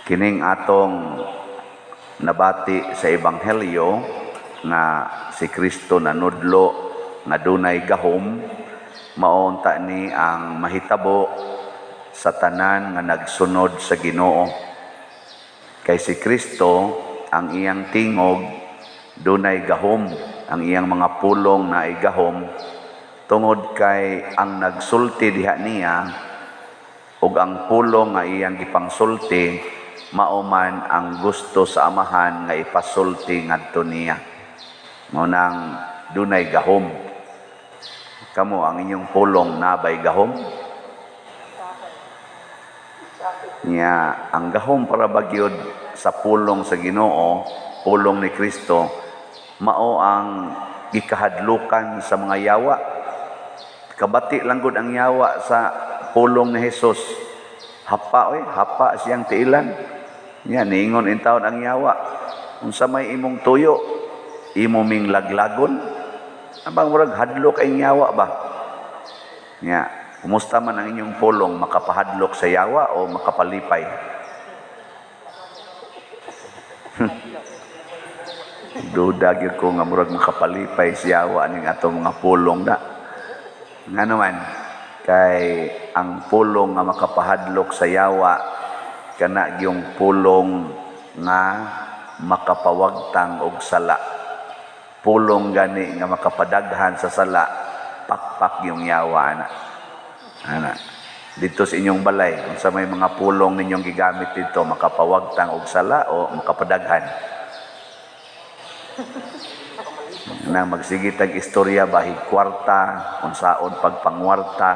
Kining atong nabati sa Ebanghelyo nga si Kristo nanudlo nga dunay gahom, mao unta ni ang mahitabo sa tanan nga nagsunod sa Ginoo. Kay si Kristo, ang iyang tingog dunay gahom, ang iyang mga pulong naay gahom tungod kay ang nagsulti diha niya ug ang pulong nga iyang gipangsulti mao man ang gusto sa Amahan nga ipasulti ngadto niya. Mao nang dunay gahom. Kamo, ang inyong pulong nabay gahom? Nya ang gahom para bagyod sa pulong sa Ginoo, pulong ni Kristo, mao ang gikahadlukan sa mga yawa. Kabati lang gud ang yawa sa pulong ni Jesus. Hapa oy, hapa siyang tiilan. Nya niingon intawon ang yawa, "Unsa may imong tuyo? Imo ming laglagon?" Abang murag hadlok ang yawa ba? Nya, kumusta man ang inyong pulong, makapahadlok sa yawa o makapalipay? Duda gyud ko nga murag makapalipay si yawa ning atong mga pulong na. Ngano man, kay ang pulong nga makapahadlok sa yawa kana gyung pulong nga makapawagtang og sala. Pulong gani nga makapadaghan sa sala, pakpak yung yawa ana. Ana. Dito sa inyong balay, unsa may mga pulong ninyong gigamit dito, makapawagtang og sala o makapadaghan? Na magsige tag istorya bahig kwarta, unsaon pagpangwarta,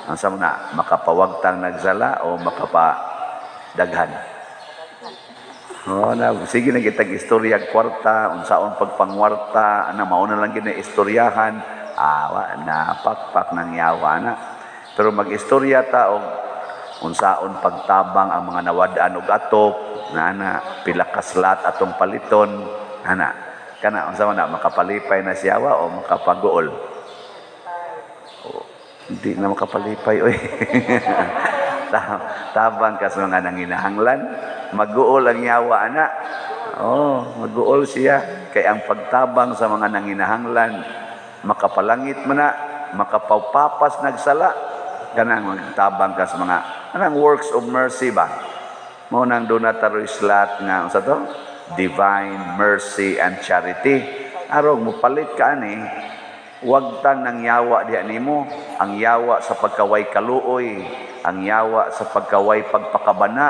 unsa man na, makapawagtang nagsala o makapadaghan? Oh, na sige na kitag istorya kwarta, unsaon pagpangwarta, ana mao na lang gid na istoryahan, awa na pakpak nang yawa na. Pero mag-istorya ta og unsaon pagtabang ang mga nawad-an og atop, na ana pila ka slot atong paliton, ana kana unsa man na, makapalipay na siya o makapaguol? Oh, hindi na makapalipay oy. Tabang ka sa mga nanginahanglan, maguol ang yawa ana. Oh, maguol siya kay ang pagtabang sa mga nanginahanglan makapalangit man na, makapapapas nagsala. Kanang magtabang ka sa mga anang works of mercy ba? Mao nang duna taroy slot nga unsa to? Divine mercy and charity. Arog mopalit ka ani, wagtang nang yawa diha nimo, ang yawa sa pagkaway kaluoy, ang yawa sa pagkaway pagpakabana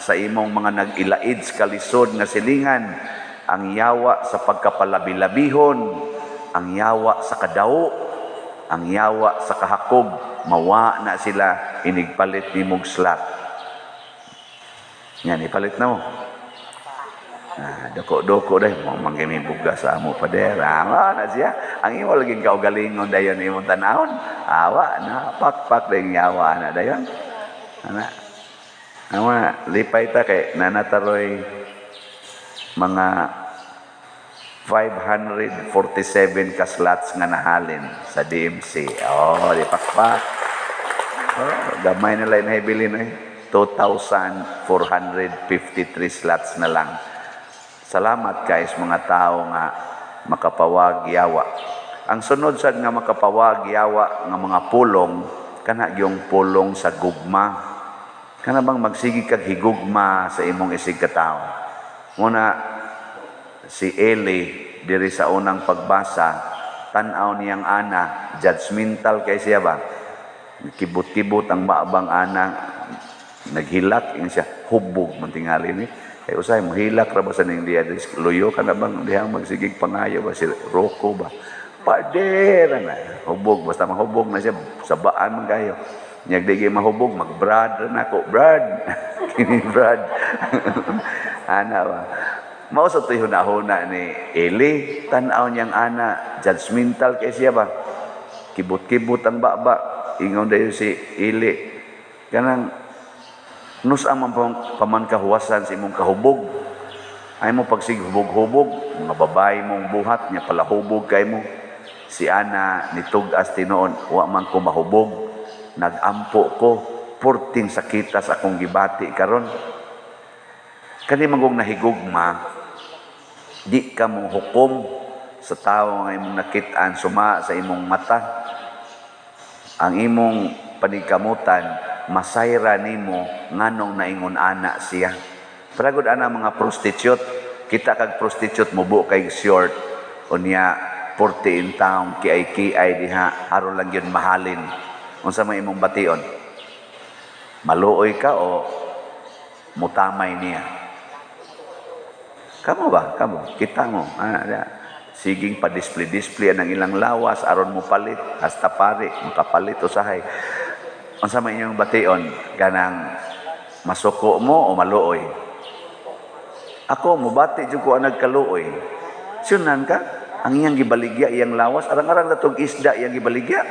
sa imong mga nag-ilaid sa kalisod nga silingan, ang yawa sa pagkapalabi-labihon, ang yawa sa kadawo, ang yawa sa kahakob, mawa na sila inigpalit nimog slot. Yan, ipalit na mo. Ah, doko-doko dahil mo manggimi bugas sa amo pader. Awa na siya. Ang imo laging kaugalingon dayon imong tanawon. Awa na pakpak dayong yawa na dayon. Ana. Awa, lipay ta kay nanataroy mga 547 ka slots nga nahalin sa DMC. Oh, di pakpak. Oh, gamay na lang nahibilin eh. 2,453 slots na lang. Salamat kay sa mga tao nga makapawag yawa. Ang sunod sad nga makapawag yawa nga mga pulong kana gyung pulong sa gugma. Kana bang magsige kag higugma sa imong isig katawo. Muna si Eli diri sa unang pagbasa, tan-aw niyang ana, judgmental kay siya ba? Kibot-kibot ang maabang ana, naghilak ingon siya, "Hubog man tingali ni." Kay usahay mohilak ra ba sa ning diya luyo ka na bang dihang magsigig pangayo ba si Rocco ba? Pader na hubog, basta mahubog na siya, sabaan man kayo. Nyag di mahubog, mag-brad na ako, "Brad." Kini Brad. Ana ba? Mao sa to'y hunahuna ni Eli, tan-aw niyang ana, judgmental kay siya ba? Kibot-kibot ang baba, ingon dayon si Eli. Kanang nus ang paman kahuwasan sa imong kahubog. Ay mo pagsig hubog-hubog, mga babae mong buhat niya palahubog kay mo. Si Ana nitug-as tinuon, "Wa man ko mahubog, nagampo ko, purting sakitas akong gibati karon." Kani magong nahigugma, di ka mo hukom sa tao nga imong nakitaan suma sa imong mata. Ang imong panigkamutan, masayra nimo nganong naingon ana siya. Paragod ana mga prostitute, kita kag prostitute mubo kay short, unya 40 in town, kiay-kiay diha, aron lang yun mahalin. Unsa may imong bation? Maluoy ka o mutamay niya? Kamo ba? Kamo? Kita mo. Ah, da. Siging pa display-display ang ilang lawas aron mo palit hasta pare makapalit usahay. Unsa may inyong bation? Kanang masuko mo o maluoy? Ako mubati jud ko ang nagkaluoy. Sunan ka? Ang iyang gibaligya iyang lawas, arang-arang natong isda iyang gibaligya.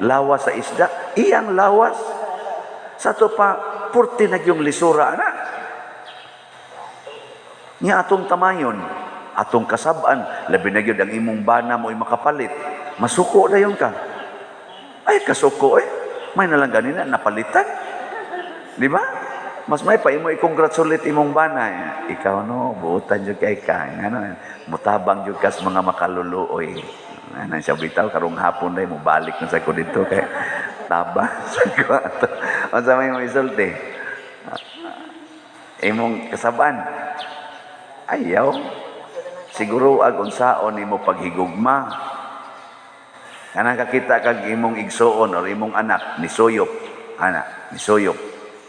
Lawas sa isda, iyang lawas. Sa ato pa, purti na yung lisura ana. Nya atong tamayon, atong kasab-an, labi na gyud ang imong bana mo'y makapalit. Masuko na yun ka. Ay, kasuko eh. May nalang ganina, napalitan. Di ba? Mas may pa imo i-congratulate imong bana. Ikaw no, buutan jud kay ka. Ano, mutabang jud kas mga makaluluoy. Ano siya bitaw karong hapon day mo balik na sa ko dito kay taba sa ko ato. Unsa may mo isulti? Imong kasab-an. Ayaw. Siguro ag unsaon nimo paghigugma. Kanang kakita kag imong igsuon or imong anak nisuyop, ana, nisuyop,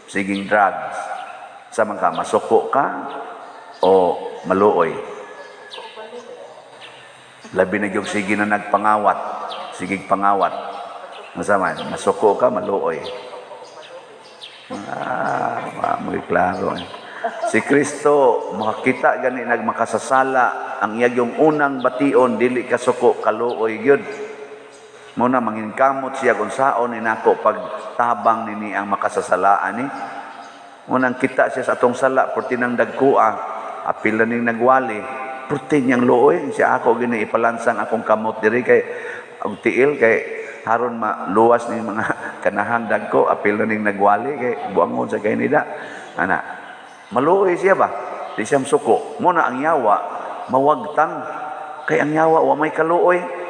siging drugs. Sa man ka, masuko ka o maluoy? Labi na gyud sige na nagpangawat, sigig pangawat. Unsa man, masuko ka, maluoy? Ah, wa klaro eh. Si Kristo makakita gani nagmakasasala, ang iya yung unang bation dili kasuko, kaluoy gyud. Mao na mangin kamot siya kung saon ni nako pagtabang nini ang makasasalaan ni. Munang kita siya sa atong sala, purti nang dagkua, apil na ning nagwali, purti niyang luoy. Siya ako gini ipalansang akong kamot diri kay ang tiil kay haron maluwas ni mga kanahang dagko, apil na ning nagwali kay buangon sa kay nida. Ana, maluoy siya ba? Di siya suko. Muna ang yawa, mawagtang. Kay ang yawa, wa may kaluoy.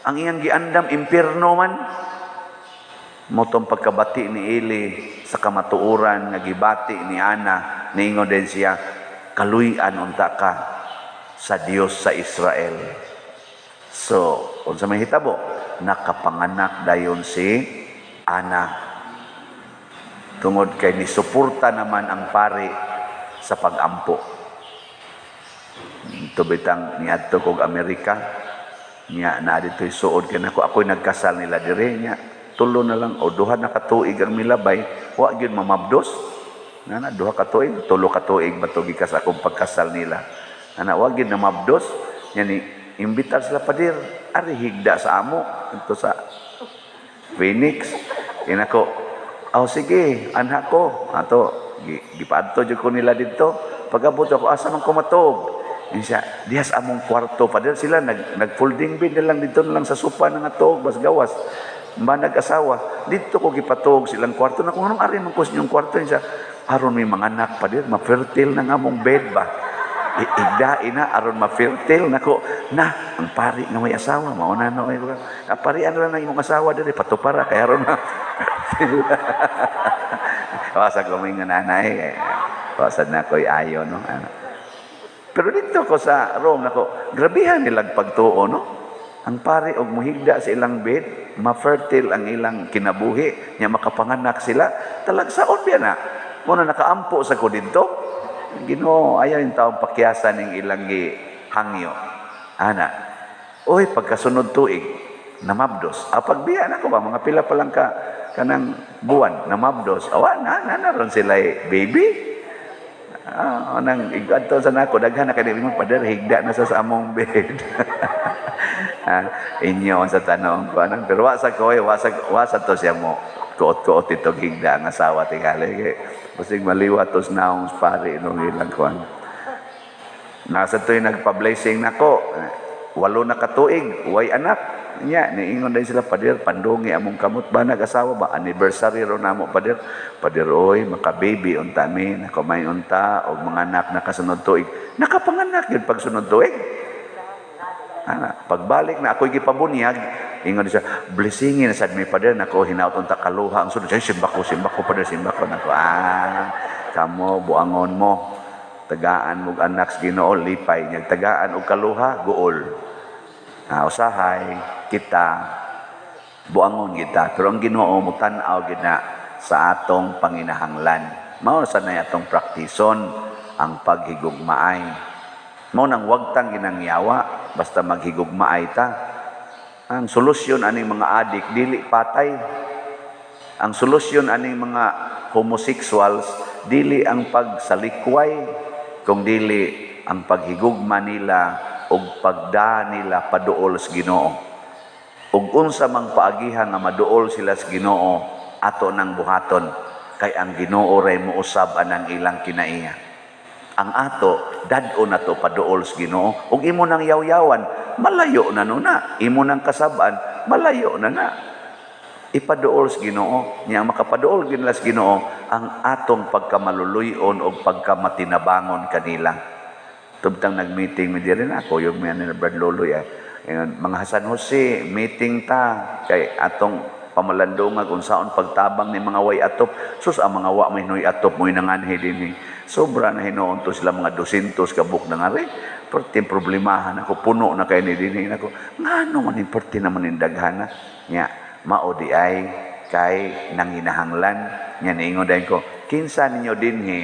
Ang iyang giandam, impierno man. Motong pagkabati ni Eli sa kamatuoran nga gibati ni Ana, niingon din siya, "Kaluy-an unta ka sa Dios sa Israel." So, unsa may hitabo? Nakapanganak dayon si Ana. Tungod kay nisuporta naman ang pari sa pagampo. Tubitang niadto kog Amerika, nya na dito'y suod kay nako, ako'y nagkasal nila dire, nya tulo na lang o duha na ka tuig ang milabay, wa gyud mamabdos. Na duha ka tuig, tulo ka tuig ba to gikas akong pagkasal nila. Ana, wa gyud namabdos. Nya ni imbitar sila, "Pader, ari higda sa amo ito sa Phoenix." Inako, "Oh sige, anha ko." Ato, gipaadto jud ko nila didto. Pag-abot ako, "Asa man ko matog?" Siya, "Diha sa among kwarto, pader." Sila, nag folding bed na lang dito na lang sa sopa na nga tuog, bas gawas. Ba nag-asawa, dito ko gipatuog silang kwarto. Na kung anong ari man ko sa inyong kwarto, siya, "Aron may mga anak, pader, ma-fertile na nga among bed ba. Igdain na, aron ma-fertile." Nako, na, ang pari nga may asawa, mauna na, oy, parian lang ng imong asawa diri, patupara, kay aron ma Wasa ko may nga nanay, wasa na ko'y ayo, no? Ano. Pero dito ko sa Rome, nako, grabihan nilang pagtuo, no? Ang pare og muhigda sa ilang bed, ma-fertile ang ilang kinabuhi, nya makapanganak sila, talagsaon biya na. Muna nakaampo sa ko didto. Ginoo, ayaw yung taong pakyasan ning ilang gihangyo. Ana, oy, pagkasunod tuig, namabdos. Ah, pagbiya na ko ba, mga pila pa lang ka kanang buwan, namabdos. Awa, na, na, na, ron sila eh, baby. Ah, nang igadto sa nako, daghan na kay mo, "Pader, higda na sa among bed." Ah, inyo sa tanong ko anang, pero wa sa ko eh, wa sa to siya mo kuot-kuot ito higda ang asawa tingali kay basig maliwat tos naong pari nung ilang kuan. Nasa to'y nagpa-blessing nako, 8 na katuig, way anak. Nya, niingon din sila, "Pader, pandungi among kamot ba, nag-asawa ba? Anniversary ro namo, pader. Pader, oy, maka-baby unta mi, nakamay unta, og mga anak nakasunod tuig." Nakapanganak yun pagsunod tuig. Ana, pagbalik na ako'y gipabunyag, ingon siya, "Blessingin na sad mi, pader, nako hinaut unta kaluha ang sunod." Simba ko, pader, simba ko." Nako, ah, kamo, buangon mo. Tagaan mo anak sa Ginoo, lipay. Nyag tagaan og kaluha, guol. Ah, usahay, kita, buangon kita. Pero ang Ginoo mo tan-aw gid na sa atong panginahanglan. Mao sa na atong praktison ang paghigugmaay. Mao nang wagtang ginangyawa, basta maghigugmaay ta. Ang solusyon aning mga adik dili patay. Ang solusyon aning mga homosexuals dili ang pagsalikway, kung dili ang paghigugma nila ug pagda nila paduol sa Ginoo. Ug unsa mang paagihan nga maduol sila sa Ginoo, ato nang buhaton, kay ang Ginoo ray mousab anang ilang kinaiya. Ang ato, dad-on nato paduol sa Ginoo ug imo nang yaw-yawan, malayo na no na. Imo nang kasab-an, malayo na na. Ipaduol sa Ginoo. Nya ang makapaduol gid nila sa Ginoo ang atong pagkamaluluy-on og pagkamatinabangon kanila. Tubtang nag-meeting mi diri na ako yung may ni Brad Loloy ay ingon, "Mga Hasan Jose, meeting ta kay atong pamalandungag unsaon pagtabang ni mga way atop." Sus, ang mga wa may noy atop mo'y nanganhi dinhi. Sobra na hinuon to sila, mga 200 ka buok na ngari. Perti problemahan ako, puno na kay ni dinhi nako. Ngano man ni perti naman ning daghana? Nya mao di ay kay nanginahanglan. Nya niingon dayon ko, "Kinsa ninyo dinhi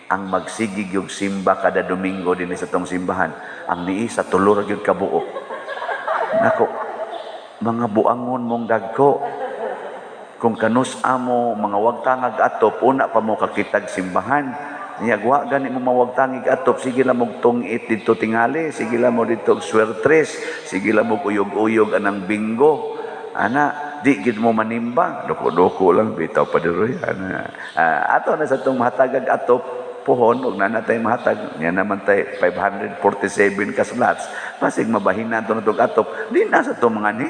ang magsigig yung simba kada Domingo dinhi sa tong simbahan?" Ang niisa, tulo ra gyud ka buok. Nako, mga buangon mong dagko. Kung kanus amo mga wagtangag atop, una pa mo kakitag simbahan. Niya wa gani mo mawagtangig atop, sige lang mong tungit dito tingali, sige lang mo dito og swertres, sige lang mo uyog-uyog anang bingo. Ana, di gid mo manimba, doko-doko lang bitaw pa diroy ana. Ah, ato na sa tong mahatagag atop puhon ug naa natay mahatag nya naman tay 547 ka slots, basig mabahinan to natong atop di na sa tong mga ni.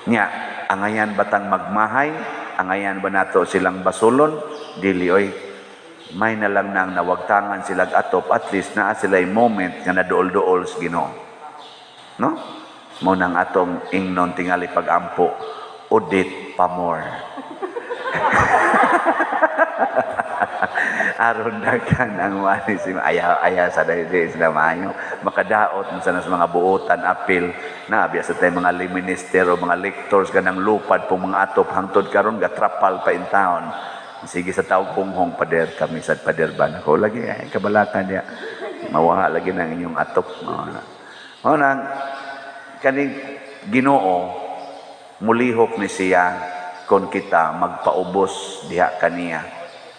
Nya angayan batang magmahay, angayan ba nato silang basulon? Dili oy. May na lang nang nawagtangan silag atop, at least naa sila'y moment nga naduol-duol sa Ginoo, no? Mo nang atong ingnon tingali pag-ampo, "Udit pa more," aron daghan ang wani si ayaw ayaw sa dili sila maayo makadaot mo sa mga buotan apil na biya sa tay mga lay minister o mga lectors kanang lupad po mga atop hangtod karon gatrapal pa in town. Sige sa tawag punghong, "Pader, kami sad, pader ba?" Nako lagi ay kabalakan niya, mawaha lagi ng inyong atop. Mao nang kaning Ginoo mulihok ni siya kon kita magpaubos diha kaniya.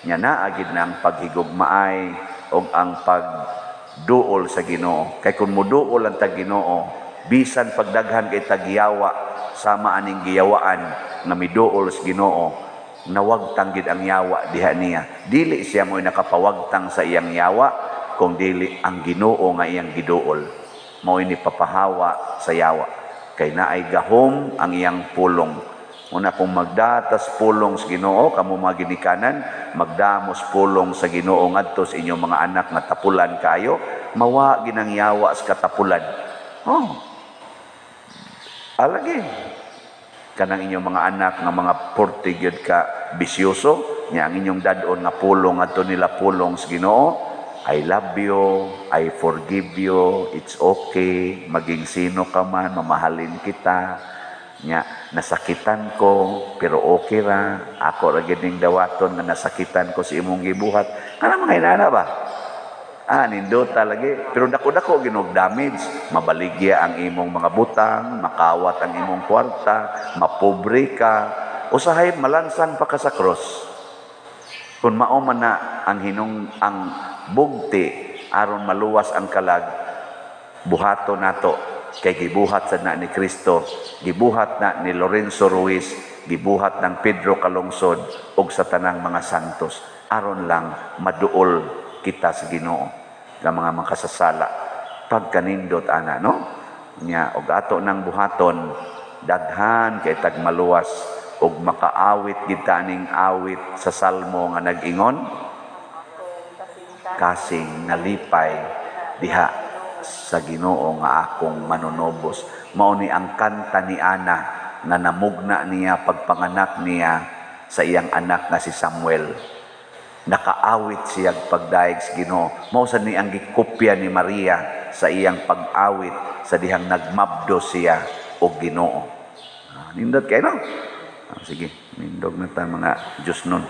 Nya naa gid na ang paghigugmaay og ang pagduol sa Ginoo. Kay kung muduol ang tag Ginoo, bisan pagdaghan kay tagyawa sama aning giyawaan nga miduol sa Ginoo, nawagtang gid ang yawa diha niya. Dili siya mo'y nakapawagtang sa iyang yawa, kung dili ang Ginoo nga iyang giduol. Mao'y ni papahawa sa yawa. Kay naay gahom ang iyang pulong. Una kung magdatas pulong sa Ginoo, kamo mga ginikanan, magdamos pulong sa Ginoo ngadto sa inyong mga anak nga tapulan kayo, mawa ginang yawa sa katapulan. Oh. Alagi. Kanang inyong mga anak nga mga porte gyud ka bisyoso, nya ang inyong dad-on nga pulong ngadto nila pulong sa Ginoo, "I love you, I forgive you, it's okay, maging sino ka man, mamahalin kita. Nya, nasakitan ko, pero okay ra. Ako ra gid ning dawaton nga nasakitan ko sa imong gibuhat." Kana mga inana ba? Ah, nindota lagi. Pero dako-dako ginog damage. Mabaligya ang imong mga butang, makawat ang imong kwarta, mapobre ka. Usahay malansang pa ka sa cross. Kung mao man na ang hinung ang bugti aron maluwas ang kalag, buhato nato kay gibuhat sa na ni Kristo, gibuhat na ni Lorenzo Ruiz, gibuhat ng Pedro Calungsod ug sa tanang mga santos aron lang maduol kita sa Ginoo nga mga makasasala. Pagkanindot ana, no? Nya og ato nang buhaton, daghan kay tag maluwas ug makaawit gid ta ning awit sa Salmo nga nag-ingon, "Kasing nalipay diha sa Ginoo nga akong manunubos." Mao ni ang kanta ni Ana nga namugna niya pagpanganak niya sa iyang anak nga si Samuel. Nakaawit siya pagdayeg sa Ginoo. Mao sad ni ang gikopya ni Maria sa iyang pag-awit sa dihang nagmabdo siya og Ginoo. Ah, nindot kay, no? Ah, sige, nindog na ta, mga Diyos nun.